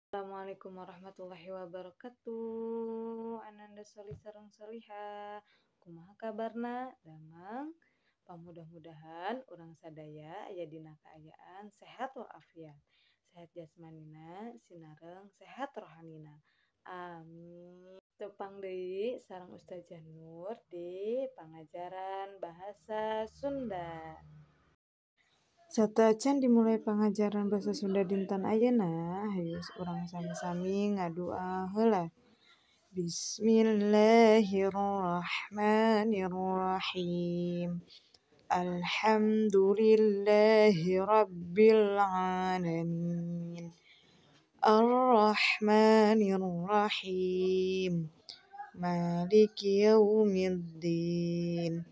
Assalamualaikum warahmatullahi wabarakatuh. Ananda solih sareng solihah, kumaha kabarna? Damang. Pamudah-mudahan urang sadaya aya dina kaayaan sehat walafiat, sehat jasmanina sinareng sehat rohanina. Amin. Tepang deui sareng Ustazah Nur di pangajaran bahasa Sunda. Sateuacan dimulai pangajaran bahasa Sunda dinten ayeuna, hayu urang sami-sami ngadua heula. Bismillahirrahmanirrahim. Alhamdulillahi rabbil alamin. Arrahmanirrahim. Maliki yaumiddin.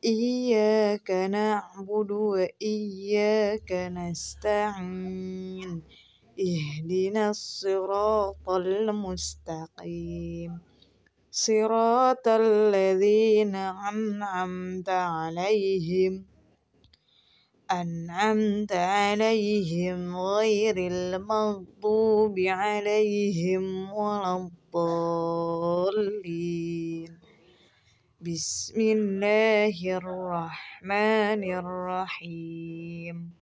Iyyaka na'budu wa iyyaka nasta'in. Ihdinas siratal mustaqim. Siratal ladzina an'amta 'alaihim ghairil maghdubi 'alaihim waladdallin. Bismillahirrahmanirrahim.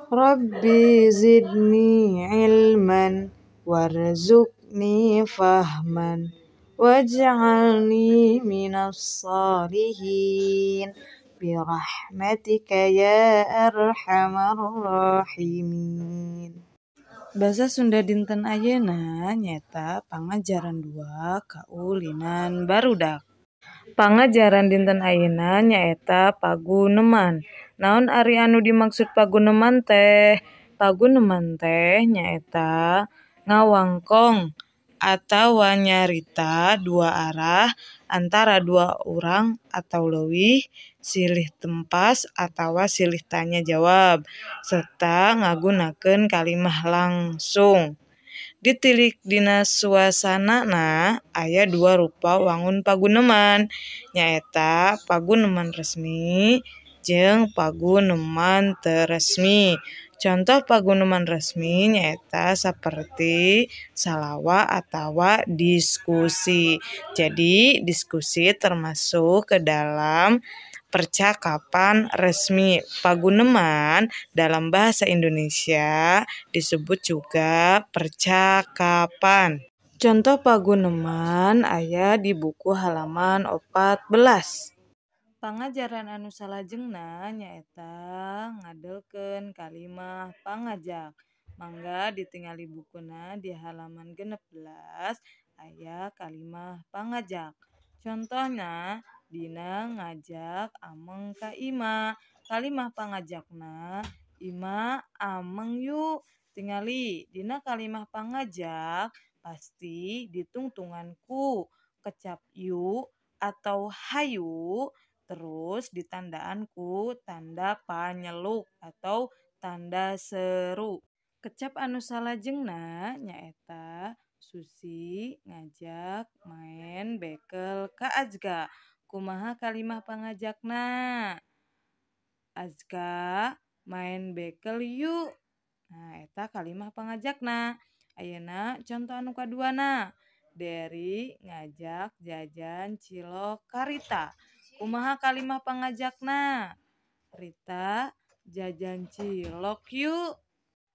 Rabbi zidni ilman warzuqni fahman waj'alni minas salihin birahmatika ya arhamar rahimin. Bahasa Sunda dinten ayeuna nyaeta pangajaran 2 kaulinan barudak. Pangajaran dinten ayeuna nyaeta paguneman. Naon ari anu dimaksud paguneman teh? Paguneman teh nyaeta ngawangkong atawa nyarita dua arah antara dua urang atau leuwih, silih tempas atawa silih tanya jawab, serta ngagunakeun kalimah langsung. Ditilik dina suasanana aya dua rupa wangun paguneman, nyaeta paguneman resmi jeung paguneman teu resmi. Contoh paguneman resmi nyaeta saperti salawa atawa diskusi. Jadi diskusi termasuk ke dalam percakapan resmi. Paguneman dalam bahasa Indonesia disebut juga percakapan. Contoh paguneman aya di buku halaman 14. Pangajaran anu salajengna nyaeta ngadelkeun kalimah pangajak. Mangga ditingali bukuna di halaman 16 aya kalimah pangajak. Contohna Dina ngajak ameng ka Ima. Kalimah pangajakna Ima ameng yuk. Tingali dina kalimah pangajak pasti ditungtungan ku kecap yu atau hayu, terus ditandaan ku tanda panyeluk atau tanda seru. Kecap anu salajengna nyaeta Susi ngajak main bekel ka Azka. Kumaha kalimah pangajakna? Azka main bekel yuk. Nah, eta kalimah pangajakna. Ayeuna contoh anu kaduana. Deri ngajak jajan cilok ka Rita. Kumaha kalimah pangajakna? Rita jajan cilok yuk.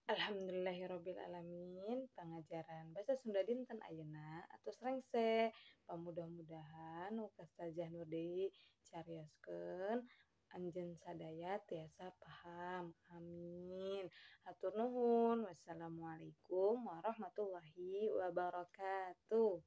Alhamdulillahirabbil alamin. Pangajaran bahasa Sunda dinten ayeuna atos rengse. Pamudah-mudahan Ustazah Nur deui carioskeun anjeun sadaya tiasa paham. Amin. Hatur nuhun. Wassalamualaikum warahmatullahi wabarakatuh.